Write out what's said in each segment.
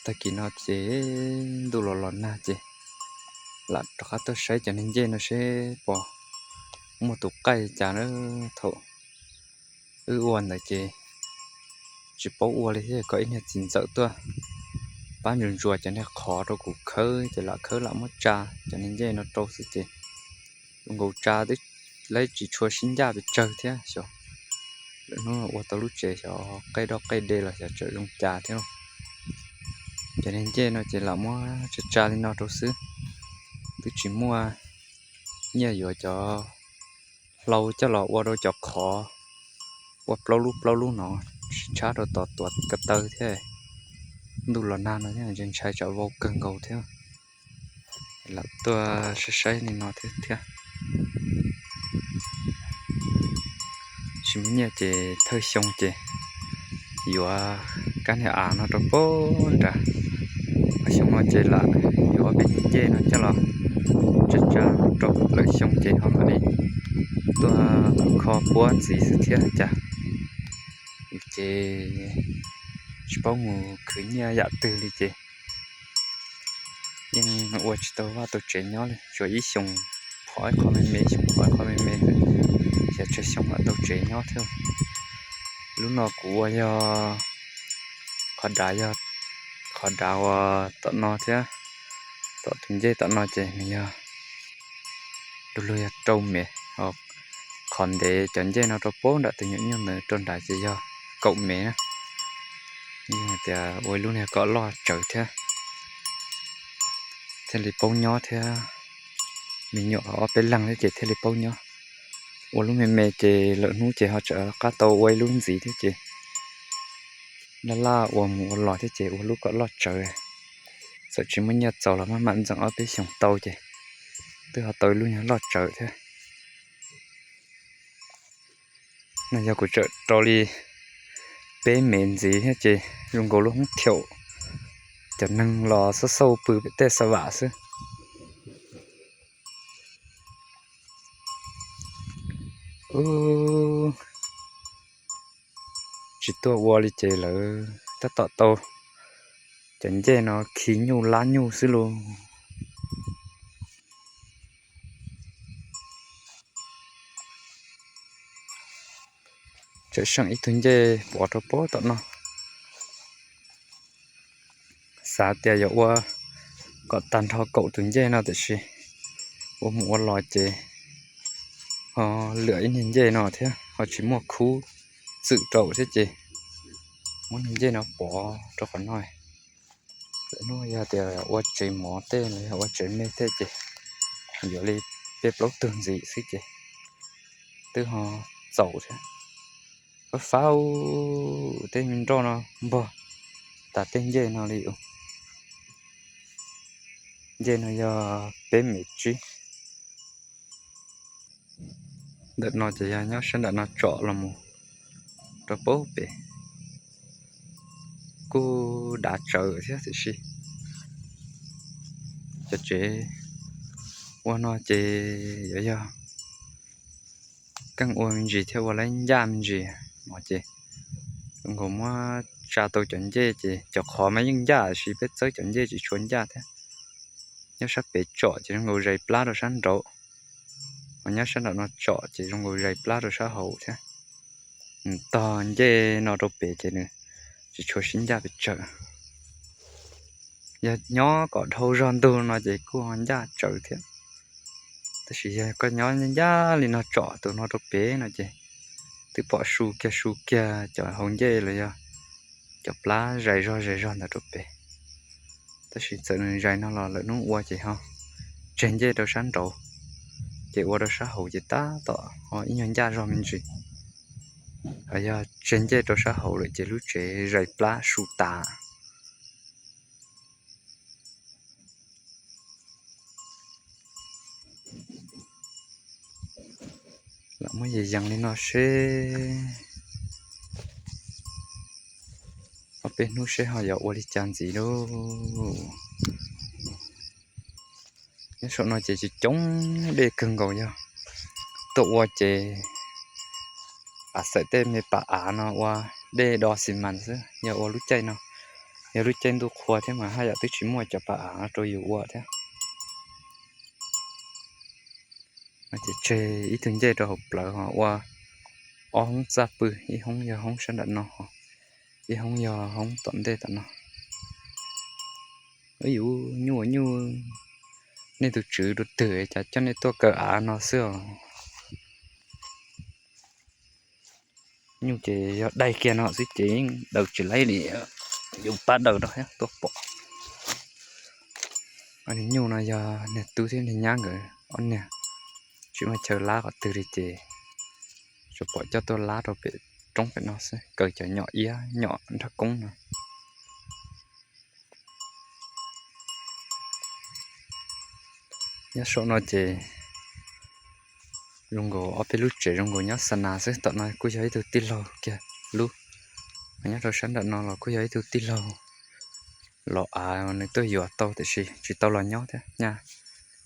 Tag kis no ces ntuj los los nag ces lam rov qab tuaj saib cov niag ncej no seb puas muaj tus qaij cas na. Thaum wb ua ntawd ces tsis paub ua li thiab, kom ib niag txiv ntxawm tuaj pab ntsuas ntsuas cov niag qhov rau kuv khawb ces lam khawb lam muab tsa cov niag ncej no rau xwb ces zoo nkaus tsa twb tsis tshua sib ncaj pes tsawg thiab xyov. Lwm hnub ua tau lub tsev xyov qej doj qej de los xyov tseem zoo cas thiab lauj. Cov niag ncej no ces lam muab tsa tsa li no rau xwb, twb tsis muaj nyiaj yuav cov hlau coj los ua rau cov qhov, ua plaub lub plaub lub no tsis tshab rau tom tuav ko taw thiab. Ntuj los nag no thiab ntshai tsam vau kawg nkaus thiab. Lam tuaj saib saib li no thiab thiab. Tsis muaj nyiaj ces thawj xyoo ces yuav kab niag av no rau pem nrad. Ob xyoo no ces lam yuav ob peb niag ncej no coj los tsa tsa rau, lwm xyoo ces ho mam li tuaj kho puab ntxiv xwb thiab cas. Ces tsis paub mus khwv nyiaj yam twg li ces yeej ua tsis tau vaj tau tsev nyob li, tsuas ib xyoos phom ib qho me me, ib xyoos phom ib qho me me xwb, xyov tsawg xyoo mam tau tsev nyob thiab. Lub no kuv ua yog qhov dav, yog qhov dav uas tom no thiab, tom tus ncej tom no ces nws yog, lu lug yog rau mev, qhov ntev cov ncej no rau pem nram tus nyuam nyuj ntawd rau nrad ces yog kaum mev na. Tias ua ib lub niag kom loj tsawv thiab, thiaj li paub nyob thiab. Me nyuam ob peb leeg thiab ces thiaj li paub nyob. Ua lub me me ces lwm hnub ces ho tsam qab tau ua ib lub ntxiv thiab ces laj laj ua mus ua los thiab ces ua lub kom loj tsawv. Txawm tsis muaj nyiaj txaus los maj mam ntxeem ob peb xyoos tau ces twb ho tau ib lub nyuag loj tsawv thiab. No yog kuv tsawm rau li peb mev ntxiv thiab ces zoo nkaus lub hoob thiaum, cov neeg los xauj xauj pw pem tej xa vam xwb. Tsis tuaj ua li ces lawv tab tom tau cov ncej no khi nyuj lab nyuj xwb lauj. Tseem seem ib tug ncej pov rau pem tom no. Xav tias yuav ua kom tag nrho kaum tus ncej no tiam sis ua mus ua los ces ho lwm ib niag ncej no thiab ho tsis muaj khub txwm rau thiab ces muab niag ncej no pov rau qhov no. Lwm hnub yog tias ua tsev mov tej los yog ua tsev me tej ces yuav li peb plaub tug ntxiv xwb ces twb ho txaus thiab. Fab fab tej me nroj no npog tas tej ncej no li. Ncej no yog peb mev tsib. Ntawm no ces yog nyob sab nram no tsom los mus rau pem pem, kuj dav tsawv thiab tiam sis cov tsev ua no ces yuav yog keej ua me ntsis thiab ua lawv ncaj me ntsis no ces zoo nkaus muab tsa tau cov ncej ces cov qhov mas yeej ncaj tiam sis peb txawb cov ncej tsis tshua ncaj thiab. Nyob sab pem tsom ces zoo nkaus zais plab rau sab nraud, ho nyob sab nram no tsom ces zoo nkaus zais plab rau sab hauv thiab. Nws tog ncej no rau pem ces nws tsis tshua sib ncaj pes tsawg. Yog nyob kom dhau zog ntug no ces kuj ho ncaj tsawv thiab. Tab sis yog koj nyob ncaj li no tsom tus no rau pem no ces twb pom su kiag su kiag cov hauv ncej los yog cov plab zais zog zais zog ntawd rau pem. Tab sis txawm nws zais no los lawm hnub ua ces ho tseg ncej rau sab nraud, ces ua rau sab hauv ces tab tom ho ib nyuag ncaj zog me ntsis. Yog tseg ncej rau sab hauv lawm ces lub tsev zais plab su tas. Lam muab yees yees li no seb ob peb hnub seb ho yuav ua li cas ntxiv lauj. Nyob saum no ces coob coob dej kawg nkaus, yog tuaj ua ces av xaim tej me pas av no ua dej do xi mas xwb, yog ua lub caij no Yog lub caij ntuj qhua thiab mas haj yam twb tsis muaj cov pas av rau yus ua thiab. Ces tseg ib tug ncej rau hauv plawv ho ua ob hoob txaj pw, ib hoob yog hoob sab nram no, ib hoob yog hoob tom ntej tom no. Yus nyuj nyuj, nej tus tswv dua twg cas coj nej tuaj kaw av no xwb os. Nyuj ces yog dai kiag no xwb ces yeej daws tsis laib li, yus pab daws rau thiab tuaj pom. Nyuj no yog niag tub thiab niag nyab nkawd ob niag, tsis muaj chaw lab qhov twg li ces tsuas pom coj tuaj lab rau pem roob pem no xwb, kaw cov nyom iab nyom nrab koob no. Nyob saum no ces zoo nkaus ob peb lub tsev zoo nkaus nyob xa nas xwb. Tom no kuj yog ib tug tij laug kiag lub, nyob rau sab nram no los kuj yog ib tug tij laug los av nws tuaj yuav tau tiam sis tsis tau los nyob thiab. Nyaj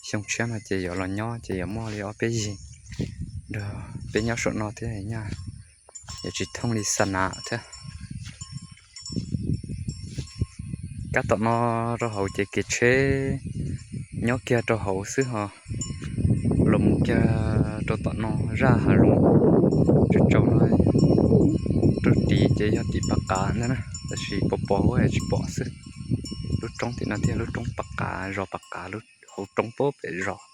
xyoo tshiab no ces yuav los nyob ces yuav muaj li ob peb yig nrog peb nyob saum no thiab nyaj yuav tsis thooj li xa nas thiab. Kab tom no rau hauv ces kev tsheb nyob kiag rau hauv xwb ho los mus kiag rau tom no zaj hav zoov tsaus tsaus no rau tid ces yog tim Pas Qav ntag na, tab sis pos pos huab tsis pom xwb. Lub roob tim no thiab lub roob Pas Qav, zos Pas Qav, lub hauv roob pem zos.